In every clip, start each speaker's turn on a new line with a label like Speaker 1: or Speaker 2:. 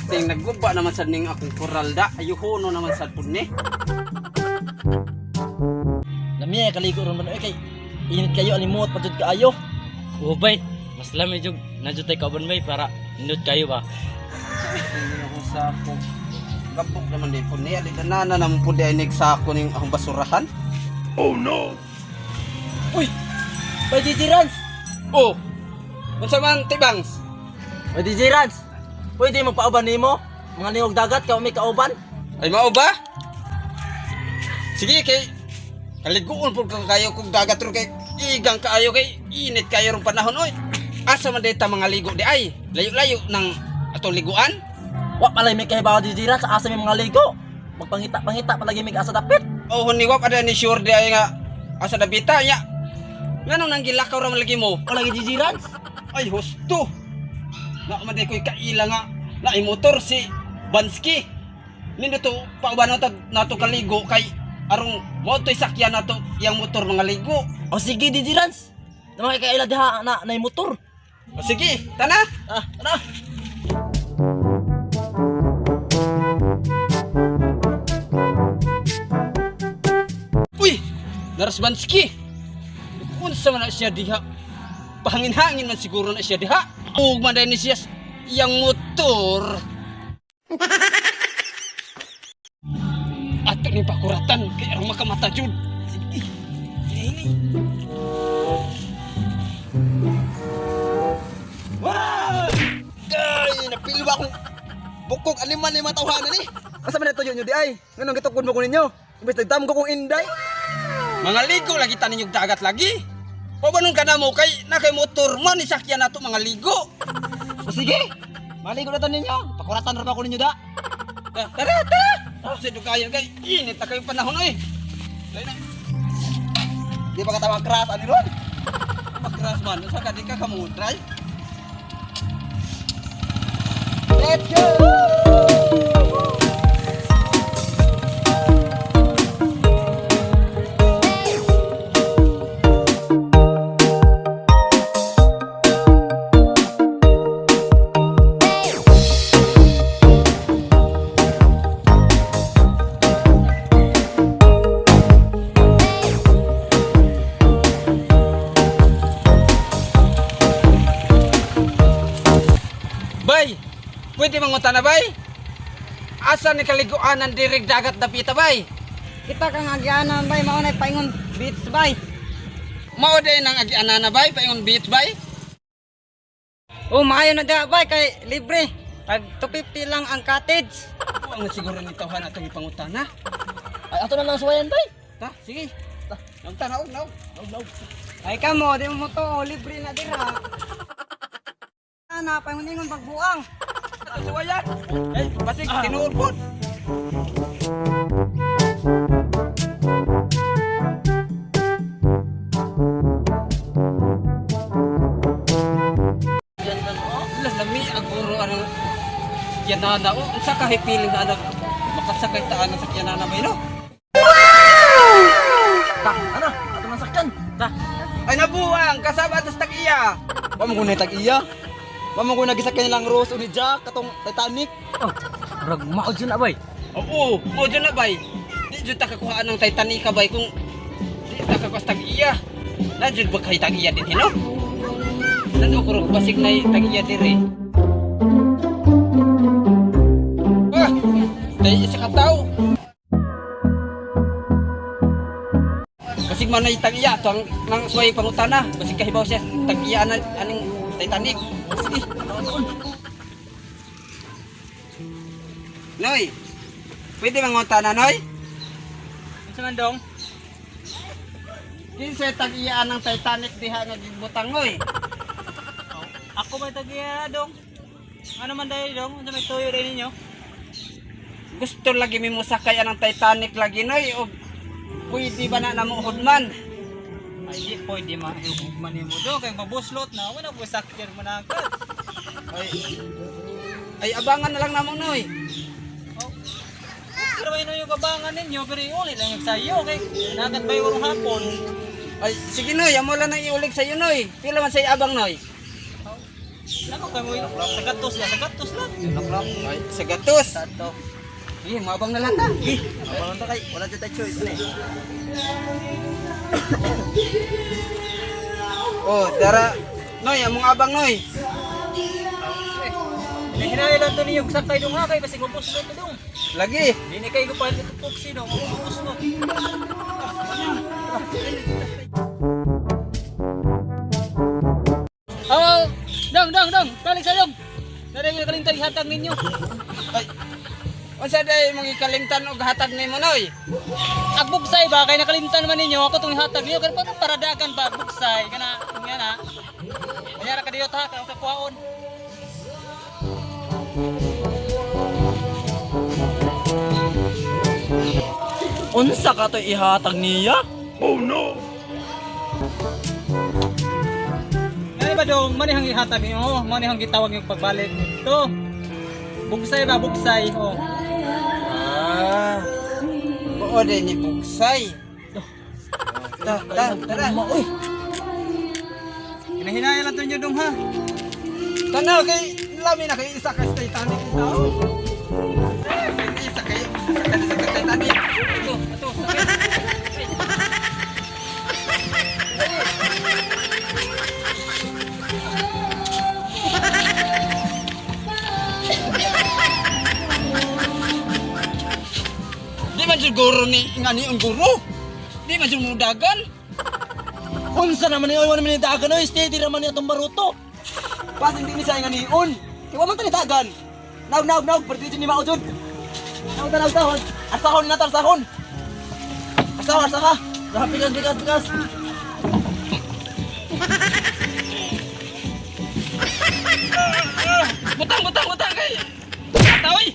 Speaker 1: Ting nagguba naman sad ning akong koral da. Ayuhono naman sad pud ni.
Speaker 2: Lami ay kaligo ron man oy kay init kayo alimot pa jud kaayo.
Speaker 3: Oh bay, mas lami jud na jud tay kauban bay para nindot kayo ba.
Speaker 1: Tingin akong sako. Gabok naman di pud ni. Ali na naman pud ay sako ning akong basurahan.
Speaker 2: Uy! Bay DJ Rans.
Speaker 1: Oh. Unsa man tibangs?
Speaker 2: Bay DJ Rans. Pwede magpauban nimo? Mga ningog dagat ka may kauban.
Speaker 1: Ay mao ba? Sige kay kaliguon pud ka kayo kung dagat ron kay igang kaayo kay init kayo rong panahon oy. Asa man dita mga ligo di ay? Layo-layo ng atong liguan.
Speaker 2: Wa palay may kahibaw DJ Rans asa may mga ligo. Magpangita-pangita palagi may asa dapit.
Speaker 1: Oh, ni wap ada ni sure di ay nga asa dabita nya. Nganong nang gilakaw ra man lagi mo?
Speaker 2: Ko lagi DJ Rans.
Speaker 1: Ay husto. Na man di ko'y kaila nga na motor si Banski. Nindo to pauban nato nato kaligo kay arong mo to'y sakyan nato yang motor mga ligo.
Speaker 2: O sige DJ Rans. Na mga kaila diha na na motor.
Speaker 1: O sige, tana.
Speaker 2: Ah, tara.
Speaker 1: Uy, naras Banski. Unsa man na siya diha? Pahangin-hangin man siguro na siya diha. Ug man ni siya yang motor. Ato ni pakuratan kay aron makamata jud.
Speaker 2: Sige. Ini.
Speaker 4: Wah! Ay, napilwa akong bukog aliman ni mga tawhanan ni. Asa man ito yun di ay? Nganong gitukod mo ko ninyo? Imbes nagdam ko kong inday.
Speaker 1: Mga ligo lagi tanin yung dagat lagi. Pabanon ka na mo kay na kay motor man ni sakyan nato mga ligo.
Speaker 4: O sige, maligo na to ninyo. Pakuratan ra ba ko ninyo da?
Speaker 1: Tara, tara. Sa dugayan kay init na kayo panahon oy. Lain na.
Speaker 4: Di ba katawang crash ani ron?
Speaker 1: Makras man usa ka di ka kamudray.
Speaker 4: Let's go!
Speaker 1: Bay, pwede manguta na bay? Asa ni kaliguanan dirig dagat dapita bay?
Speaker 5: Kita kang agianan bay, mao nay paingon beach bay.
Speaker 1: Mao day nang agianan na bay, paingon beach bay?
Speaker 5: Oh, maayo na diha bay kay libre. Tag 250 lang ang cottage.
Speaker 1: Ang siguro ni tawhan atong ipangutana.
Speaker 2: Ay ato na lang suwayan bay.
Speaker 1: Ta, sige. Ta, naog naog.
Speaker 2: Naog naog.
Speaker 5: Ay kamo, di mo to, oh, libre na dira. Ana paingon ingon pagbuang.
Speaker 1: Ato suwayan. Ay, basig tinuod pod.
Speaker 2: Ganda no.
Speaker 1: Lah lami aguro ano kianana o unsa ka feeling na anak makasakay ta ana sa kianana bay no?
Speaker 2: Ta, ana, ato nang sakyan. Ta.
Speaker 1: Ay nabuang kasama tas tag-iya.
Speaker 4: Wa man ko na tag-iya. Wa man ko nagisakyan nilang Rose o ni Jack katong Titanic.
Speaker 3: Oh, murag mao jud na bay.
Speaker 1: Oo, mo dyan na bay. Di jud ta kakuhaan ng Titanic bay kung di ta kakuha sa tag-iya. Na jud ba kay tag-iya din hino? Nano ko basig na tag-iya dire. Ah, tay isa ka tao. Basig man na tag-iya to ang nang suway pangutana. Basig kahibaw siya tag-iya na aning Titanic. Sige. Noy, pwede mangutana, Noy?
Speaker 5: Unsa man dong?
Speaker 1: Kinsa tag-iyaan ng Titanic diha nga gibutang, Noy?
Speaker 5: Ako may tagiya dong. Ano man dahil dong? Unsa may tuyo rin ninyo?
Speaker 1: Gusto lagi mi mosakay ang Titanic lagi, Noy. O pwede ba na namuhod man?
Speaker 5: Ay di pwede man nimo dong kay mabuslot na wala ko sakyan man agad.
Speaker 1: Ay, ay abangan na lang namo, Noy.
Speaker 5: Oh. Pero ay yung kabangan ninyo pero iuli lang yung sayo kay nagat bay urong hapon.
Speaker 1: Ay, sige, Noy. Amo lang nang iulig sa iyo, Noy. Pila man sa abang, Noy?
Speaker 5: Nako kay mo sa gatos ya, sa gatos lang.
Speaker 1: Ay, sa gatos. Eh, mabang na lang ta.
Speaker 4: Eh, wala ta kay, wala jud tay choice ni.
Speaker 1: Oh, dara. Noy, among abang noy.
Speaker 5: Hinahinay lang to ninyo sakay dong ha kay basig ubos na to dong.
Speaker 1: Lagi.
Speaker 5: Di ni kay ko pa ito puksi dong, ubos mo. Oh, dong dong dong, balik sa dong. Dali mo kalimtan ihatag ninyo.
Speaker 1: Ay. Unsa day mong ikalimtan og hatag nimo noy?
Speaker 5: Ag bugsay ba kay nakalimtan man ninyo ako tong ihatag ninyo kay para paradagan ba bugsay kana nga na. Kaya ra kadiyot ha kay sa kuhaon.
Speaker 2: Unsa ka to ihatag niya?
Speaker 5: Ngani ba dong manihang ihatag ninyo? Oh, manihang gitawag yung pagbalik. To. Bugsay ba bugsay oh.
Speaker 1: Ah. Oo day ni bugsay. Ta, ta, tara.
Speaker 2: Uy,
Speaker 5: Hinahinay lang to ninyo dong ha.
Speaker 1: Tanaw kay lami na kay isa ka sa Titanic ni tao. Eh, isa kay isa ka sa Titanic.
Speaker 5: Ito, ito, sakit.
Speaker 1: Di man siguro ni ngani ang guro. Di man siguro dagan.
Speaker 2: Unsa naman ni oy, wala man ni dagan oy, steady ra man ni atong baruto.
Speaker 4: Pasing di ni siya nga nion. Kay wa man ta ni dagan. Naog naog naog, perdi jud ni mao jud. Naog ta naog ta. Arsahon na ta arsahon. Arsahon arsaha.
Speaker 2: Grabe bigas bigas bigas.
Speaker 1: Butang butang butang kay. Taoy.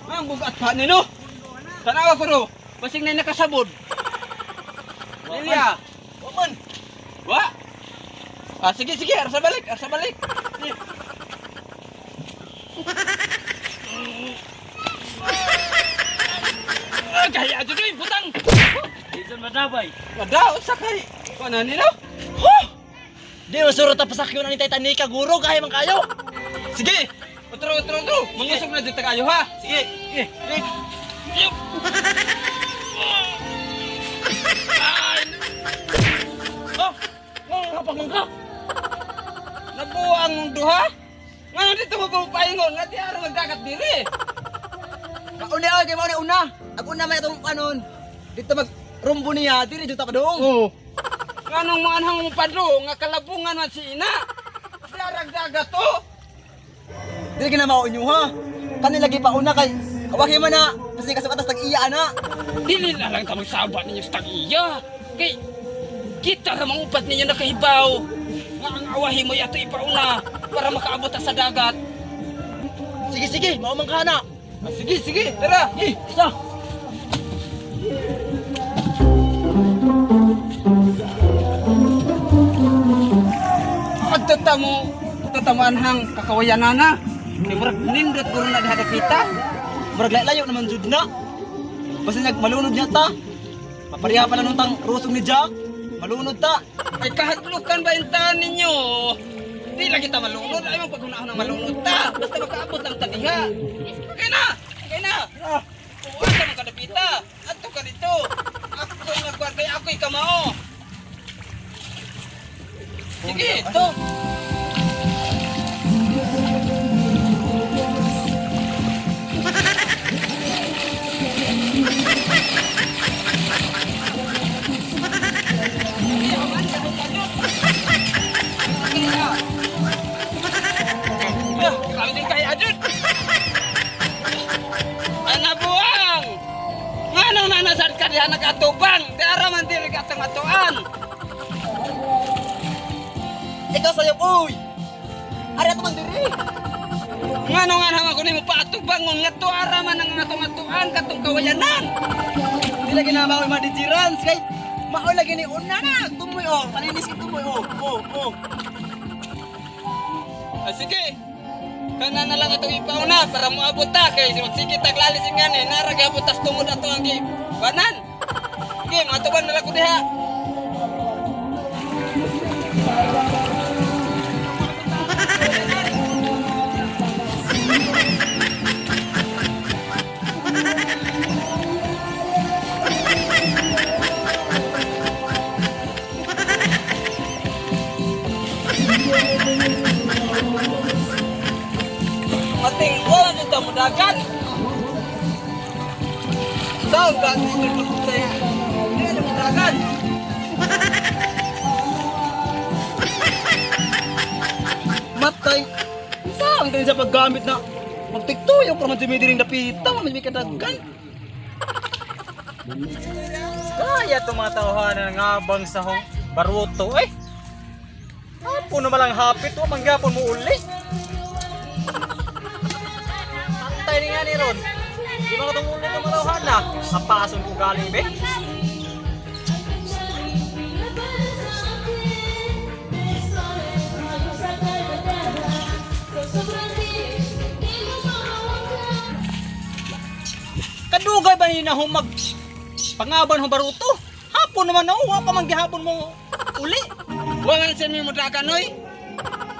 Speaker 1: Ang bugat pa nino. Tanawa ko ro. Basing na nakasabod. Lilia.
Speaker 4: Wa man.
Speaker 1: Wa. Ah, sige sige, arsa balik, arsa balik. Sige. Ah, kaya jud oy, butang.
Speaker 3: Jason madabay.
Speaker 1: Wada, usa kay. Kuno nino?
Speaker 2: Huh! Di masurot ta pasakyon ani Titanic guro gahi man kayo.
Speaker 1: Sige. Otro, otro, otro. Mangusog na dito kayo ha. Sige. Sige. Yup. Ay,
Speaker 2: Oh, ngapag man ka.
Speaker 1: nabuang mong duha. Nga dito mo paingon nga di araw magdagat diri.
Speaker 4: Mauna oy kay mauna una. Ag una may atong anon. Dito mag rumbo niya diri jud ta padung.
Speaker 1: Oo. Nganong mga anhang mo padro nga kalabungan man si ina. Di arag dagat to.
Speaker 4: Dili gina mao inyo ha. Kani lagi pa una kay awaki man na. Kasi kasukatas tag iya ana.
Speaker 1: Dili na lang ta magsaba ninyo sa tag-iya. Kay kita ra mangupat ninyo nakahibaw. Nga ang awahi mo yato ipauna para makaabot ta sa dagat.
Speaker 2: Sige sige, mao man ka na.
Speaker 1: Ah, sige, sige, tara.
Speaker 2: Eh, isa.
Speaker 1: Adto ta mo, adto ta mo anhang kakawayanana. Kay murag nindot guro na diha kita.
Speaker 4: Murag layo naman jud na. Basta nag malunod niya ta. Mapareha pa na nung tang rusong ni Jack. Malunod ta.
Speaker 1: Ay kahadlukan ba yung taon ninyo? Di lang kita malunod. Ay mong paghunahan ng malunod ta. Basta makaabot lang ta diha. Okay na! Okay na! Uwan ka ng kadapita. Adto ka dito. Ako nga kay ako'y kamao. Sige, ito. Ah, grabe din kay Ajun. Anabuang! Nganong nanasad ka diha nagatubang? Di ara man diri ka atong atuan.
Speaker 4: Ikaw sayo uy. Ari ato man diri.
Speaker 1: Nganong nga naman ko nimo paatubangon nga to ara man ang atong atuan katong kawayanan.
Speaker 4: Di lagi na mao mga dijirans kay mao lagi ni una na. Tumoy oh, palinis ka tumoy oh. Oh, oh.
Speaker 1: Ah, sige. Kana na lang atong ipauna para moabot ta kay sige taglalis nga ni nara gyapon tas tungod ato ang banan. Sige, matubang na lang ko diha. Perting wala jud ta mudagan. Saan gani ni bugsay? Di na mudagan.
Speaker 4: Matay. Saan kayo sa paggamit na magtiktuyok raman si Midiring dapita, man may kadagan.
Speaker 5: Kaya tumatawahan nga bang sa hong baruto eh. Hapon na malang hapit, wa manggapon mo uli. Pantay ni nga ni Ron. Di ba katong uli tumatawahan na? Apason ko galing be. Kadugay ba ni na humag pangaban hong baruto? Hapon naman na, wa pa man gihapon mo uli.
Speaker 1: Wala na siya may mudagan oy.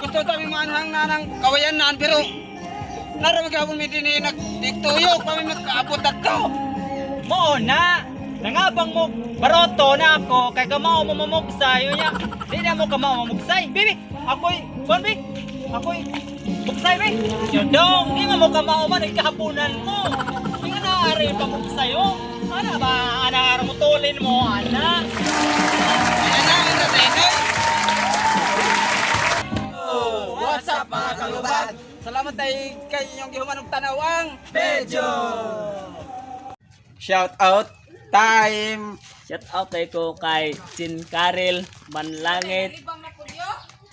Speaker 1: Gusto ta mi maanhang nanang kawayan naan pero nara maghapon mi dinhi nagtiktuyok pa mi makaabot adto.
Speaker 5: Mao na. Nangabang mo baroto na ako kay kamao mo mamugsay unya. Di na mo kamao mamugsay. Bibi, ako'y kuan bi. Ako'y bugsay bi. Yodong, di mo kamao man ikahaponan mo. Di ka na ari pa mugsay oh. Ana ba ana ara mo tulin mo ana.
Speaker 1: Ana ang tatay.
Speaker 4: What's up mga kalubag?
Speaker 1: Salamat tay kay inyong gihuman og tanawang.
Speaker 4: Medyo!
Speaker 1: Shout out time.
Speaker 3: Shout out kay ko kay Chin Karel Manlangit,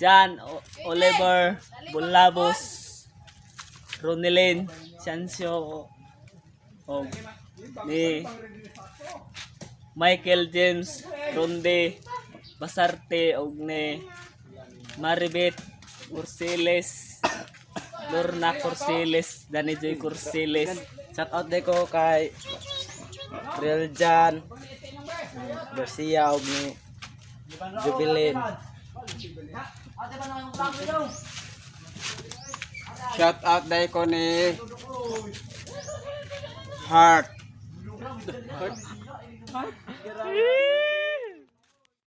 Speaker 3: John Oliver Bulabos, Ronelyn Sancio, og ni Michael James Ronde Basarte og ni Maribet Corsiles, Lorna Corsiles, Danny Joy Corsiles.
Speaker 2: Shout out day ko kay Real Jan Garcia og ni Jubilin.
Speaker 1: Shout out day ko ni Heart.